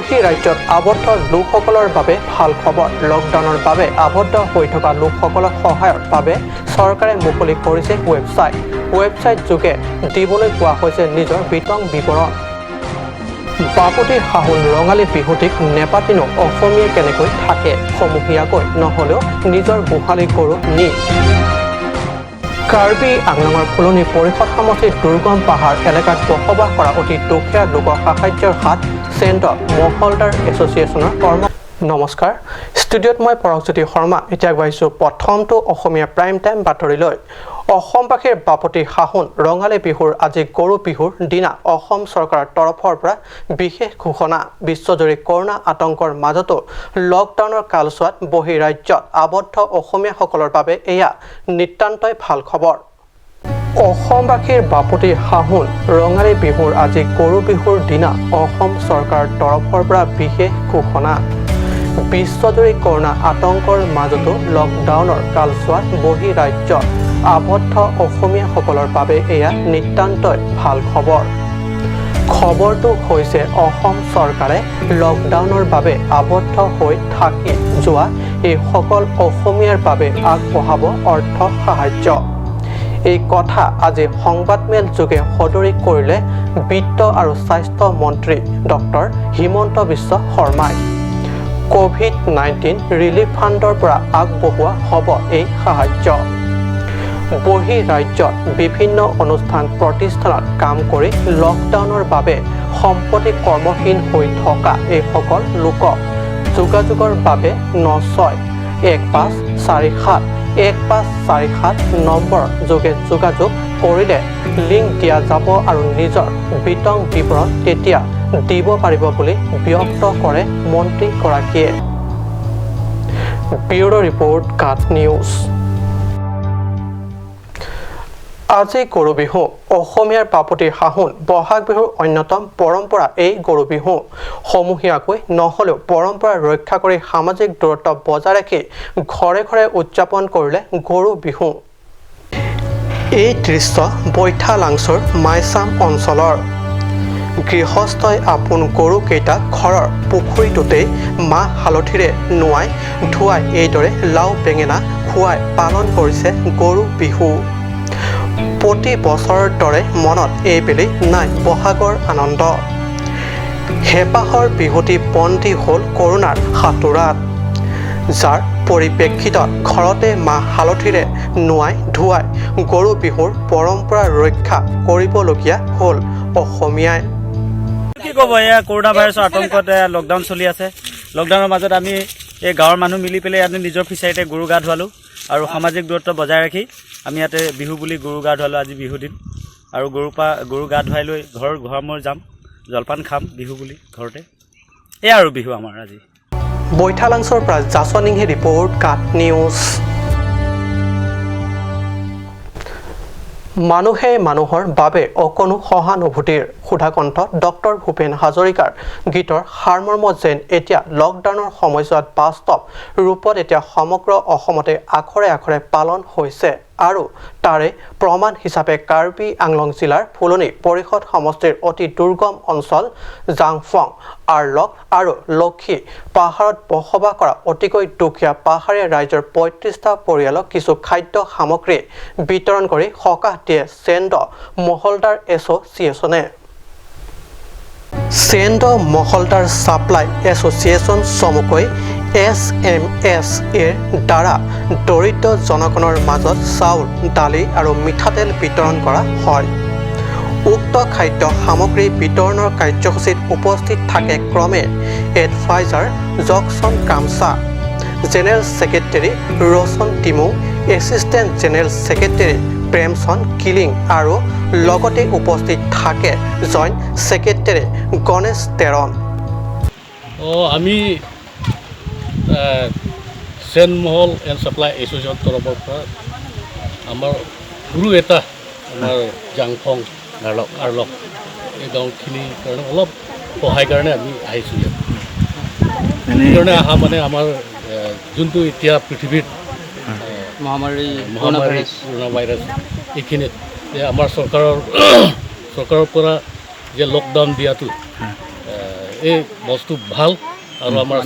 বহিঃৰাজ্যত আবদ্ধ লোকসকলৰ বাবে ভাল খবৰ। লকডাউনৰ বাবে আবদ্ধ হৈ থকা লোকসকলক সহায়ৰ বাবে চৰকাৰে মুকলি কৰিছে ৱেবছাইট। ৱেবছাইট যোগে দিবলৈ কোৱা হৈছে নিজৰ বিতং বিৱৰণ। বাপতি সাহোন ৰঙালী বিহুটিক নেপাতিনো অসমীয়া কেনেকৈ থাকে? সমূহীয়াকৈ নহ'লেও নিজৰ গোহালি গৰু নি। কাৰ্বি আংলঙৰ ফুলনি পৰিষদ সমষ্টিৰ দুৰ্গম পাহাৰ এলেকাত বসবাস কৰা অতি দুখীয়া লোকক সাহায্যৰ হাত চেণ্ট মহলদাৰ এছ'চিয়েশ্যনৰ কৰ্ম। নমস্কাৰ, ষ্টুডিঅ'ত মই পৰশজ্যোতি শৰ্মা। এতিয়া আগবাঢ়িছোঁ প্ৰথমটো অসমীয়া প্ৰাইম টাইম বাতৰিলৈ। অসমবাসীৰ বাপতি সাহোন ৰঙালী বিহুৰ আজি গৰু বিহুৰ দিনা অসম চৰকাৰৰ তৰফৰ পৰা বিশেষ ঘোষণা। বিশ্বজুৰি কৰোণা আতংকৰ মাজতো লকডাউনৰ কালচোৱাত বহিঃৰাজ্যত আবদ্ধ অসমীয়াসকলৰ বাবে এয়া নিতান্তই ভাল খবৰ। অসমবাসীৰ বাপতি সাহোন ৰঙালী বিহুৰ আজি গৰু বিহুৰ দিনা অসম চৰকাৰৰ তৰফৰ পৰা বিশেষ ঘোষণা। বিশ্বজুৰি কৰোণা আতংকৰ মাজতো লকডাউনৰ কালচোৱাত বহিঃৰাজ্যত আবদ্ধ অসমীয়াসকলৰ বাবে এয়া নিতান্তই ভাল খবৰ। খবৰটো হৈছে অসম চৰকাৰে লকডাউনৰ বাবে আবদ্ধ হৈ থাকি যোৱা এইসকল অসমীয়াৰ বাবে আগবঢ়াব অৰ্থ সাহায্য। এই কথা আজি সংবাদমেল যোগে সদৰি কৰিলে বিত্ত আৰু স্বাস্থ্য মন্ত্ৰী ডক্টৰ হিমন্ত বিশ্ব শৰ্মাই। ক'ভিড-19 ৰিলিফ ফাণ্ডৰ পৰা আগবঢ়োৱা হ'ব এই সাহায্য। বহিঃৰাজ্যত বিভিন্ন অনুষ্ঠান প্ৰতিষ্ঠানত কাম কৰি লকডাউনৰ বাবে সম্প্ৰতি কৰ্মহীন হৈ থকা এইসকল লোকক যোগাযোগৰ বাবে 9615471547 নম্বৰ যোগে যোগাযোগ কৰিলে লিংক দিয়া যাব আৰু নিজৰ বিতং বিৱৰণ তেতিয়া দিব পাৰিব বুলি ব্যক্ত কৰে মন্ত্ৰীগৰাকীয়ে। ব্যুৰ' ৰিপৰ্ট, কাট নিউজ। আজি গৰু বিহু। অসমীয়াৰ বাপতি সাহোন বহাগ বিহুৰ অন্যতম পৰম্পৰা এই গৰু বিহু। সমূহীয়াকৈ নহ'লেও পৰম্পৰা ৰক্ষা কৰি সামাজিক দূৰত্ব বজাই ৰাখি ঘৰে ঘৰে উদযাপন কৰিলে গৰু বিহু। এই দৃশ্য বৈঠালাংছুৰ মাইচাম অঞ্চলৰ। গৃহস্থই আপোন গৰুকেইটা ঘৰৰ পুখুৰীটোতেই মাহ হালধিৰে নোৱাই ধুৱাই এইদৰে লাও বেঙেনা খুৱাই পালন কৰিছে গৰু বিহু। প্ৰতি বছৰৰ দৰে মনত এইবেলি নাই বহাগৰ আনন্দ। হেঁপাহৰ বিহুটি বন্দী হ'ল কৰোণাৰ হাতোৰাত, যাৰ পৰিপ্ৰেক্ষিতত ঘৰতে মাহ হালধিৰে নোৱাই ধুৱাই গৰু বিহুৰ পৰম্পৰা ৰক্ষা কৰিবলগীয়া হ'ল অসমীয়াই। কি ক'ব, এয়া কৰোণা ভাইৰাছৰ আতংকত লকডাউন চলি আছে। লকডাউনৰ মাজত আমি এই গাঁৱৰ মানুহ মিলি পেলাই ইয়াতে নিজৰ ফিচাৰীতে গৰু গা ধুৱালোঁ আৰু সামাজিক দূৰত্ব বজাই ৰাখি আমি ইয়াতে বিহু বুলি গৰু গা ধুৱালোঁ। আজি বিহু দিন আৰু গৰুৰ পৰা গৰু গা ধুৱাই লৈ ঘৰ ঘৰ মই যাম, জলপান খাম বিহু বুলি ঘৰতে। এয়া আৰু বিহু আমাৰ আজি। বৈঠালাংছৰ পৰা জাছনিংহে ৰিপৰ্ট, কাট নিউজ। মানুহে মানুহৰ বাবে অকণো সহানুভূতিৰ সুধাকণ্ঠ ডক্টৰ ভূপেন হাজৰিকাৰ গীতৰ সাৰমৰ্ম যেন এতিয়া লকডাউনৰ সময়ছোৱাত বাস্তৱ ৰূপত এতিয়া সমগ্ৰ অসমতে আখৰে আখৰে পালন হৈছে আৰু তাৰে প্ৰমাণ হিচাপে কাৰ্বি আংলং জিলাৰ ফুলনি পৰিষদ সমষ্টিৰ অতি দুৰ্গম অঞ্চল জাংফং, আৰলক আৰু লক্ষী পাহাৰত বসবাস কৰা অতিকৈ দুখীয়া পাহাৰীয়া ৰাইজৰ 35টা পৰিয়ালক কিছু খাদ্য সামগ্ৰী বিতৰণ কৰি সকাহ দিয়ে চেণ্ড মহলদাৰ এছ'চিয়েশ্যনে। চেণ্ড মহলদাৰ ছাপ্লাই এছ'চিয়েশ্যন চমুকৈ এছ এম এছ এৰ দ্বাৰা দৰিদ্ৰ জনগণৰ মাজত চাউল, দালি আৰু মিঠাতেল বিতৰণ কৰা হয়। উক্ত খাদ্য সামগ্ৰী বিতৰণৰ কাৰ্যসূচীত উপস্থিত থাকে ক্ৰমে adviser Jackson Kamcha, general secretary Roshan Timung, assistant general secretary Premchand Killing আৰু লগতে উপস্থিত থাকে জইণ্ট ছেক্ৰেটাৰী গণেশ টেৰণ। আমি scent Mahal and supply association তৰফৰ পৰা আমাৰ সৰু এটা আমাৰ জাংফং, আৰলক এই গাঁওখিনিৰ কাৰণে অলপ সহায় কাৰণে আমি আহিছোঁ ইয়াত। সেইকাৰণে অহা মানে আমাৰ যোনটো এতিয়া পৃথিৱীত মহামাৰী। মহামাৰী কৰোণা ভাইৰাছ, এইখিনিত যে আমাৰ চৰকাৰৰ পৰা যে লকডাউন দিয়াটো এই বস্তু ভাল আৰু আমাৰ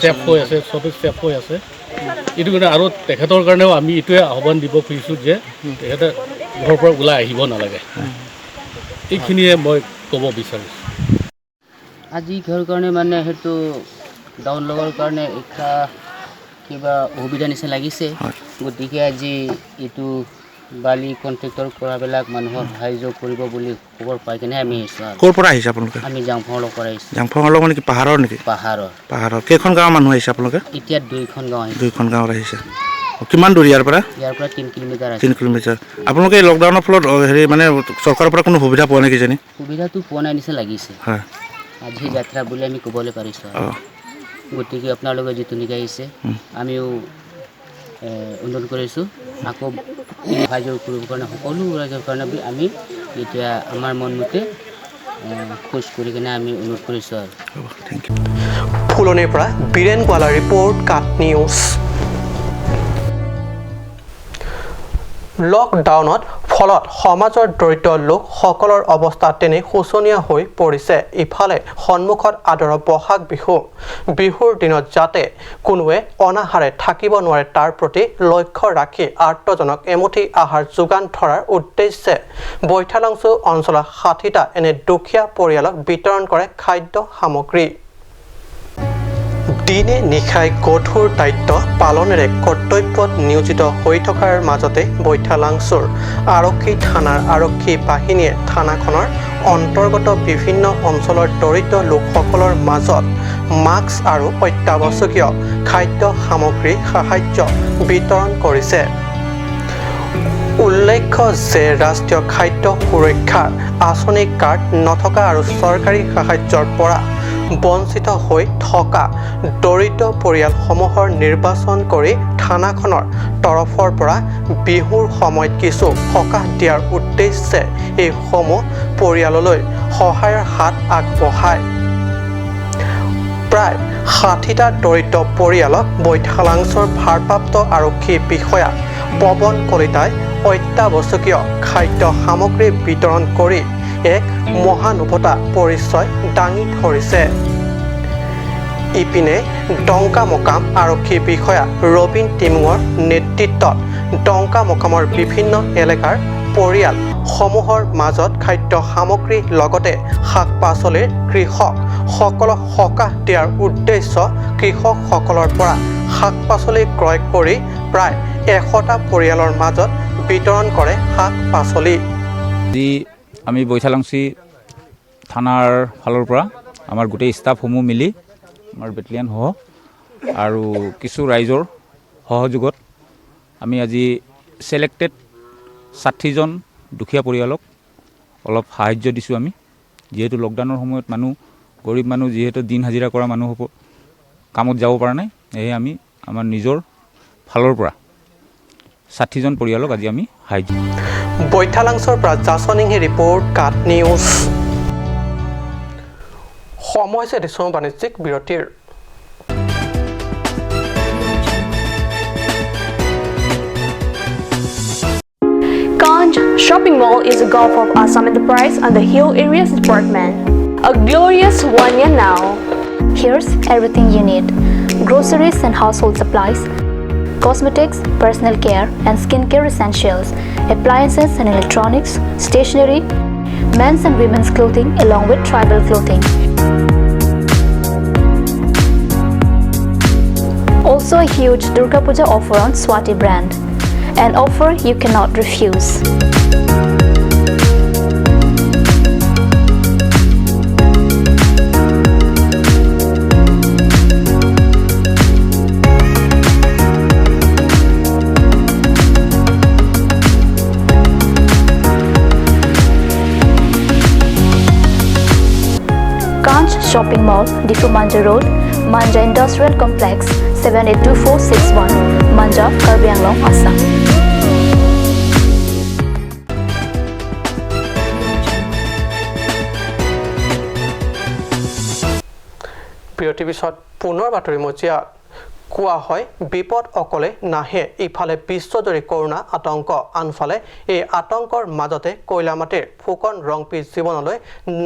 চেফ হৈ আছে, চবেই চেফ হৈ আছে। এইটো কাৰণে আৰু তেখেতৰ কাৰণেও আমি এইটোৱে আহ্বান দিব খুজিছোঁ যে তেখেতে ঘৰৰ পৰা ওলাই আহিব নালাগে। এইখিনিয়ে মই ক'ব বিচাৰিছোঁ। আজি ঘৰৰ কাৰণে মানে সেইটো ডাউন লগাৰ কাৰণে একটা কিবা অসুবিধা নিচিনা লাগিছে। গতিকে আজি এইটো বালি কণ্ট্ৰেক্টৰ কৰাবিলাক মানুহক সাহায্য কৰিব বুলি খবৰ পাই কিনে আমি আহিছোঁ। ক'ৰ পৰা আহিছে আপোনালোকে? আমি জাংফঙৰ পৰা আহিছোঁ। জাংফঙৰ মানে কি পাহাৰৰ নেকি? পাহাৰৰ। পাহাৰৰ কেইখন গাঁৱৰ মানুহ আহিছে আপোনালোকে? এতিয়া দুইখন গাঁও আহিছে। দুইখন গাঁৱত আহিছে। কিমান দূৰ ইয়াৰ পৰা? ইয়াৰ পৰা 3 কিলোমিটাৰ আছে। 3 কিলোমিটাৰ। আপোনালোকে এই লকডাউনৰ ফলত হেৰি মানে চৰকাৰৰ পৰা কোনো সুবিধা পোৱা নাই কিজানি? সুবিধাটো পোৱা নাই নিচিনা লাগিছে। হয়, আজি যাত্ৰা বুলি আমি ক'বলৈ পাৰিছোঁ। গতিকে আপোনালোকে যিটো নেকি আহিছে আমিও অনুৰোধ কৰিছোঁ আকৌ সাহায্য কৰিবৰ কাৰণে, সকলো ৰাইজৰ কাৰণে আমি এতিয়া আমাৰ মনমতে খোজ কৰি কিনে আমি অনুৰোধ কৰিছোঁ। আৰু thank U. ফুলনিৰ পৰা বীৰেণ গোৱালা ৰিপৰ্ট, কাট নিউজ। লকডাউনত ফলত সমাজৰ দৰিদ্ৰ লোকসকলৰ অৱস্থা তেনে শোচনীয় হৈ পৰিছে। ইফালে সন্মুখত আদৰৰ বহাগ বিহু, বিহুৰ দিনত যাতে কোনোৱে অনাহাৰে থাকিব নোৱাৰে তাৰ প্ৰতি লক্ষ্য ৰাখি আৰ্তজনক এমুঠি আহাৰ যোগান ধৰাৰ উদ্দেশ্যে বৈঠালাংছু অঞ্চলৰ 60টা এনে দুখীয়া পৰিয়ালক বিতৰণ কৰে খাদ্য সামগ্ৰী। দিনে নিশাই কঠোৰ দায়িত্ব পালনেৰে কৰ্তব্যত নিয়োজিত হৈ থকাৰ মাজতে বৈঠালাংছুৰ আৰক্ষী থানাৰ আৰক্ষী বাহিনীয়ে থানাখনৰ অন্তৰ্গত বিভিন্ন অঞ্চলৰ দৰিদ্ৰ লোকসকলৰ মাজত মাস্ক আৰু অত্যাৱশ্যকীয় খাদ্য সামগ্ৰী সাহায্য বিতৰণ কৰিছে। উল্লেখ্য যে ৰাষ্ট্ৰীয় খাদ্য সুৰক্ষা আঁচনি কাৰ্ড নথকা আৰু চৰকাৰী সাহায্যৰ পৰা বঞ্চিত হৈ থকা দৰিদ্ৰ পৰিয়ালসমূহৰ নিৰ্বাচন কৰি থানাখনৰ তৰফৰ পৰা বিহুৰ সময়ত কিছু সকাহ দিয়াৰ উদ্দেশ্যে এইসমূহ পৰিয়াললৈ সহায়ৰ হাত আগবঢ়ায়। প্ৰায় 60টা দৰিদ্ৰ পৰিয়ালক বৈঠালাংছুৰ ভাৰপ্ৰাপ্ত আৰক্ষী বিষয়া পৱন কলিতাই অত্যাৱশ্যকীয় খাদ্য সামগ্ৰী বিতৰণ কৰি এক মহানুভৱতা পৰিচয় দাঙি ধৰিছে। ইপিনে ডংকামকাম আৰক্ষী বিষয়া ৰবীন টিমুঙৰ নেতৃত্বত ডংকামকামৰ বিভিন্ন এলেকাৰ পৰিয়ালসমূহৰ মাজত খাদ্য সামগ্ৰীৰ লগতে শাক পাচলিৰ কৃষকসকলক সকাহ দিয়াৰ উদ্দেশ্য কৃষকসকলৰ পৰা শাক পাচলি ক্ৰয় কৰি প্ৰায় 100টা পৰিয়ালৰ মাজত বিতৰণ কৰে শাক পাচলি। আজি আমি বৈঠালাংছি থানাৰ ফালৰ পৰা আমাৰ গোটেই ষ্টাফসমূহ মিলি আমাৰ বেটেলিয়নসহ আৰু কিছু ৰাইজৰ সহযোগত আমি আজি ছিলেক্টেড 60জন দুখীয়া পৰিয়ালক অলপ সাহায্য দিছোঁ। আমি যিহেতু লকডাউনৰ সময়ত মানুহ গৰীব মানুহ যিহেতু দিন হাজিৰা কৰা মানুহ কামত যাব পৰা নাই, সেয়ে আমি আমাৰ নিজৰ ফালৰ পৰা 60জন পৰিয়ালক আজি আমি সাহায্য। বৈঠালাংছৰ পৰা জাচনিংহি ৰিপৰ্ট, কাট নিউজ। সময় হৈছে দিছোঁ বাণিজ্যিক বিৰতিৰ। Ganj Shopping Mall is a Gulf of Assam Enterprise and the Hill Areas Department. A glorious 1 year now. Here's everything you need: groceries and household supplies, cosmetics, personal care and skincare essentials, appliances and electronics, stationery, men's and women's clothing along with tribal clothing. Also a huge Durga Puja offer on Swati brand, an offer you cannot refuse. Ganj Shopping Mall, Difu Manja Road, Manja Industrial Complex, 782461, Manja, Karbi Anglong, Assam. বিৰতিৰ পিছত পুনৰ বাতৰি মজিয়াত। কোৱা হয়, বিপদ অকলে নাহে। ইফালে বিশ্বজুৰি কৰোণা আতংক, আনফালে এই আতংকৰ মাজতে কয়লামাটিৰ ফুকন ৰংপি জীৱনলৈ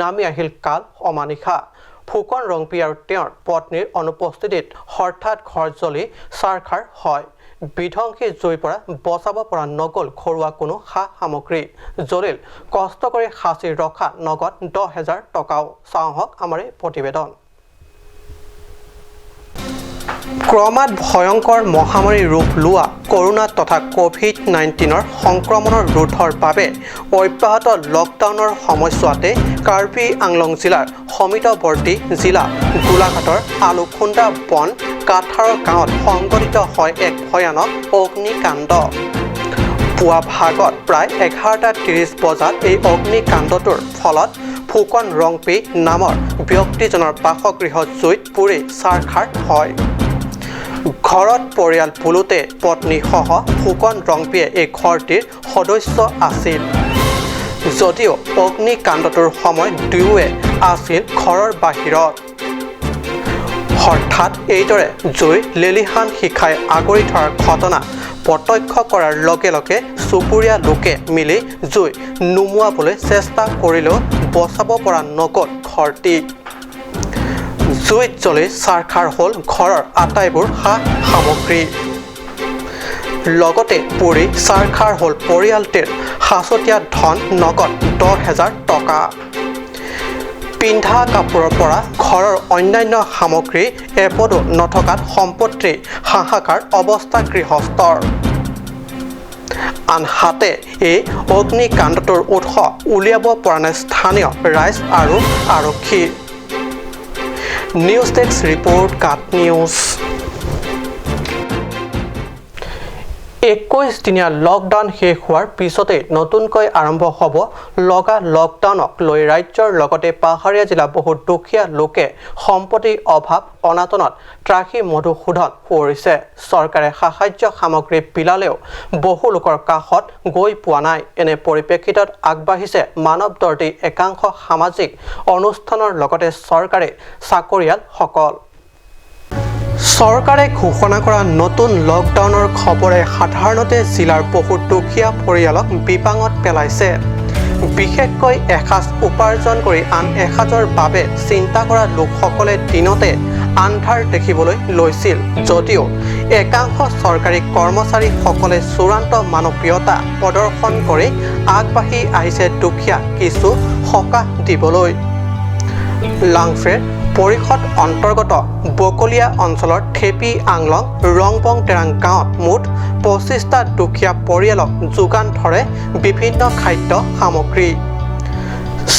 নামি আহিল কাল অমানিশা। ফুকন ৰংপি আৰু তেওঁৰ পত্নীৰ অনুপস্থিতিত হঠাৎ ঘৰ জ্বলি ছাৰখাৰ হয়। বিধ্বংসী জুইৰ পৰা বচাব পৰা নগ'ল ঘৰুৱা কোনো সা সামগ্ৰী। জ্বলিল কষ্ট কৰি সাঁচি ৰখা নগদ 10,000 টকাও। চাওঁ আহক আমাৰ এই প্ৰতিবেদন। ক্ৰমাৎ ভয়ংকৰ মহামাৰী ৰূপ লোৱা কৰোণা তথা ক'ভিড-19ৰ সংক্ৰমণৰ ৰোধৰ বাবে অব্যাহত লকডাউনৰ সময়ছোৱাতে কাৰ্বি আংলং জিলাৰ সমীপৱৰ্তী জিলা গোলাঘাটৰ আলুখুন্দা বন কাথাৰৰ গাঁৱত সংঘটিত হয় এক ভয়ানক অগ্নিকাণ্ড। পুৱা ভাগত প্ৰায় 11:30 বজাত এই অগ্নিকাণ্ডটোৰ ফলত ফুকন ৰংপি নামৰ ব্যক্তিজনৰ বাসগৃহ জুইত পুৰি ছাৰখাৰ হয়। ঘৰত পৰিয়াল বোলোতে পত্নীসহ ফুকন ৰংপিয়ে এই ঘৰটিৰ সদস্য আছিল যদিও অগ্নিকাণ্ডটোৰ সময়ত দুয়োৱে আছিল ঘৰৰ বাহিৰত। হঠাৎ এইদৰে জুই লেলিহান শিখাই আগুৰি ধৰাৰ ঘটনা প্ৰত্যক্ষ কৰাৰ লগে লগে চুবুৰীয়া লোকে মিলি জুই নুমুৱাবলৈ চেষ্টা কৰিলেও বচাব পৰা নগ'ল ঘৰটি। জুইত জ্বলি ছাৰখাৰ হ'ল ঘৰৰ আটাইবোৰ সা সামগ্ৰী, লগতে পুৰি ছাৰখাৰ হ'ল পৰিয়ালটিৰ সাঁচতীয়া ধন নগদ 10,000 টকা। পিন্ধা কাপোৰৰ পৰা ঘৰৰ অন্যান্য সামগ্ৰী এপদো নথকাত সম্পত্তি হাহাকাৰ অৱস্থা গৃহস্থৰ। আনহাতে এই অগ্নিকাণ্ডটোৰ উৎস উলিয়াব পৰা নাই স্থানীয় ৰাইজ আৰু আৰক্ষী। নিউজ ডেস্ক ৰিপৰ্ট, কাট নিউজ। 21 দিনীয়া লকডাউন শেষ হোৱাৰ পিছতেই নতুনকৈ আৰম্ভ হ'ব লগা লকডাউনক লৈ ৰাজ্যৰ লগতে পাহাৰীয়া জিলা বহু দুখীয়া লোকে সম্পত্তিৰ অভাৱ অনাটনত ত্ৰাসী মধুসূদন সোঁৱৰিছে। চৰকাৰে সাহায্য সামগ্ৰী বিলালেও বহু লোকৰ কাষত গৈ পোৱা নাই। এনে পৰিপ্ৰেক্ষিতত আগবাঢ়িছে মানৱদৰ্দী একাংশ সামাজিক অনুষ্ঠানৰ লগতে চৰকাৰী চাকৰিয়ালসকল। চৰকাৰে ঘোষণা কৰা নতুন লকডাউনৰ খবৰে সাধাৰণতে জিলাৰ বহু দুখীয়া পৰিয়ালক বিপাঙত পেলাইছে। বিশেষকৈ এসাঁজ উপাৰ্জন কৰি আন এসাঁজৰ বাবে চিন্তা কৰা লোকসকলে দিনতে আন্ধাৰ দেখিবলৈ লৈছিল যদিও একাংশ চৰকাৰী কৰ্মচাৰীসকলে চূড়ান্ত মানৱীয়তা প্ৰদৰ্শন কৰি আগবাঢ়ি আহিছে দুখীয়া কিছু সকাহ দিবলৈ। লাংফেৰ পৰিষদ অন্তৰ্গত বকলীয়া অঞ্চলৰ থেপি আংলং ৰংবং টেৰাং গাঁৱত মুঠ 25টা দুখীয়া পৰিয়ালক যোগান ধৰে বিভিন্ন খাদ্য সামগ্ৰী।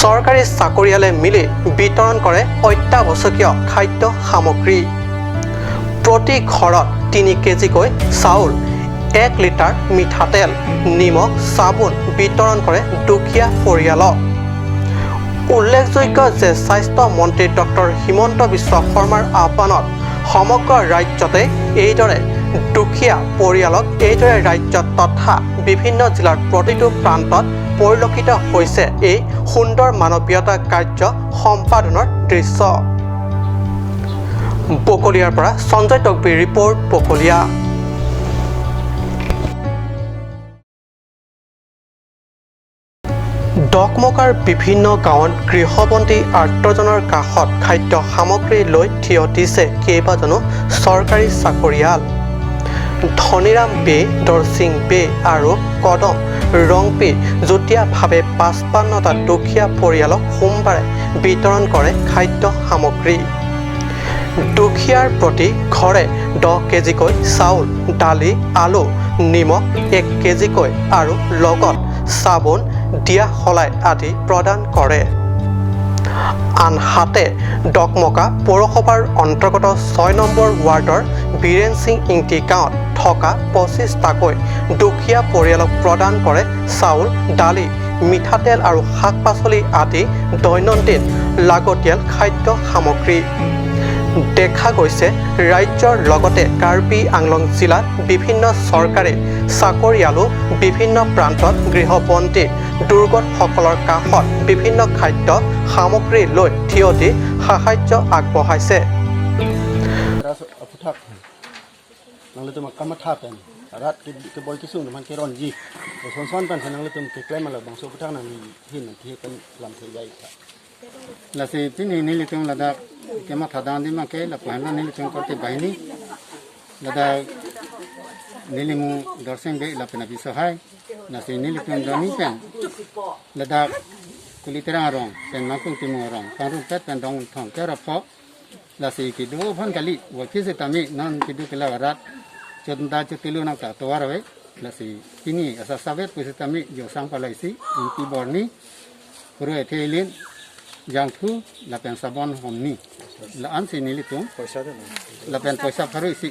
চৰকাৰী চাকৰিয়ালে মিলি বিতৰণ কৰে অত্যাৱশ্যকীয় খাদ্য সামগ্ৰী। প্ৰতি ঘৰত 3 কেজিকৈ চাউল, 1 লিটাৰ মিঠাতেল, নিমখ, চাবোন বিতৰণ কৰে দুখীয়া পৰিয়ালক। উল্লেখযোগ্য যে স্বাস্থ্য মন্ত্ৰী ডক্টৰ হিমন্ত বিশ্ব শৰ্মাৰ আহ্বানত সমগ্ৰ ৰাজ্যতে এইদৰে দুখীয়া পৰিয়ালক এইদৰে ৰাজ্যত তথা বিভিন্ন জিলাৰ প্ৰতিটো প্ৰান্তত পৰিলক্ষিত হৈছে এই সুন্দৰ মানৱীয়তা কাৰ্য সম্পাদনৰ দৃশ্য। বকলীয়াৰ পৰা সঞ্জয় টকবিৰ ৰিপৰ্ট, বকলীয়া। ডকমকাৰ বিভিন্ন গাঁৱত গৃহবন্দী আৰ্তজনৰ কাষত খাদ্য সামগ্ৰী লৈ থিয় দিছে কেইবাজনো চৰকাৰী চাকৰিয়াল। ধনীৰাম বে, দৰসিং বে আৰু কদম ৰংপি যুটীয়াভাৱে 55টা দুখীয়া পৰিয়ালক সোমবাৰে বিতৰণ কৰে খাদ্য সামগ্ৰী। দুখীয়াৰ প্ৰতি ঘৰে 10 কেজিকৈ চাউল, দালি, আলু, নিমখ 1 কেজিকৈ আৰু লগত চাবোন, দিয়া শলাই আদি প্ৰদান কৰে। আনহাতে ডকমকা পৌৰসভাৰ অন্তৰ্গত 6 নম্বৰ ৱাৰ্ডৰ বীৰেণ সিং ইংটি গাঁৱত থকা 25টাকৈ দুখীয়া পৰিয়ালক প্ৰদান কৰে চাউল, দালি, মিঠাতেল আৰু শাক পাচলি আদি দৈনন্দিন লাগতিয়াল খাদ্য সামগ্ৰী। দেখা গৈছে ৰাজ্যৰ লগতে কাৰ্বি আংলং জিলাত বিভিন্ন চৰকাৰী চাকৰিয়ালো বিভিন্ন প্ৰান্তত গৃহবন্দী দুৰ্গতসকলৰ কাষত বিভিন্ন খাদ্য সামগ্ৰী লৈ থিয় দি সাহায্য আগবঢ়াইছে। Nang le tum kam tha pen rat ke ke boy ki sung man ke ron ji son son pen nang le tum ke klem la bang so putang nang hin thi pen lam the jai tha la se pini ni le tum la da ke ma tha dan di ma ke la pahna ni le tum korte bahini la da nilimu darshan be la pena biso hai na se ni le tum da ni pen la da kulitera rong pen ma ku ti mo rong pa ru pet pen dong thong ke ra pho la se ki do phon kali wa ki se tami nan ki du ke la rat chon da chu tilu na ka to war we la se pini asa sabet pu se tami jo sang pa lai si in ti bor ni ru e the lin jang thu la pen sabon hom ni la an se ni le tum paisa de la pen paisa pharu si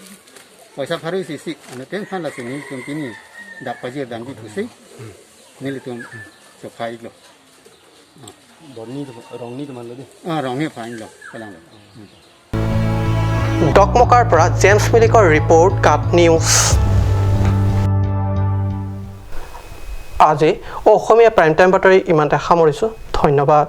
paisa pharu si si ane ten phan la se ni tum pini da paje dan bi pu si ni le tum so phai lo dorni rong ni man lo de a rong ni phai lo palang ডকমকাৰ পৰা James মিলিকৰ report, cup news. আজি অসমীয়া prime time বাতৰি ইমানতে সামৰিছোঁ। ধন্যবাদ।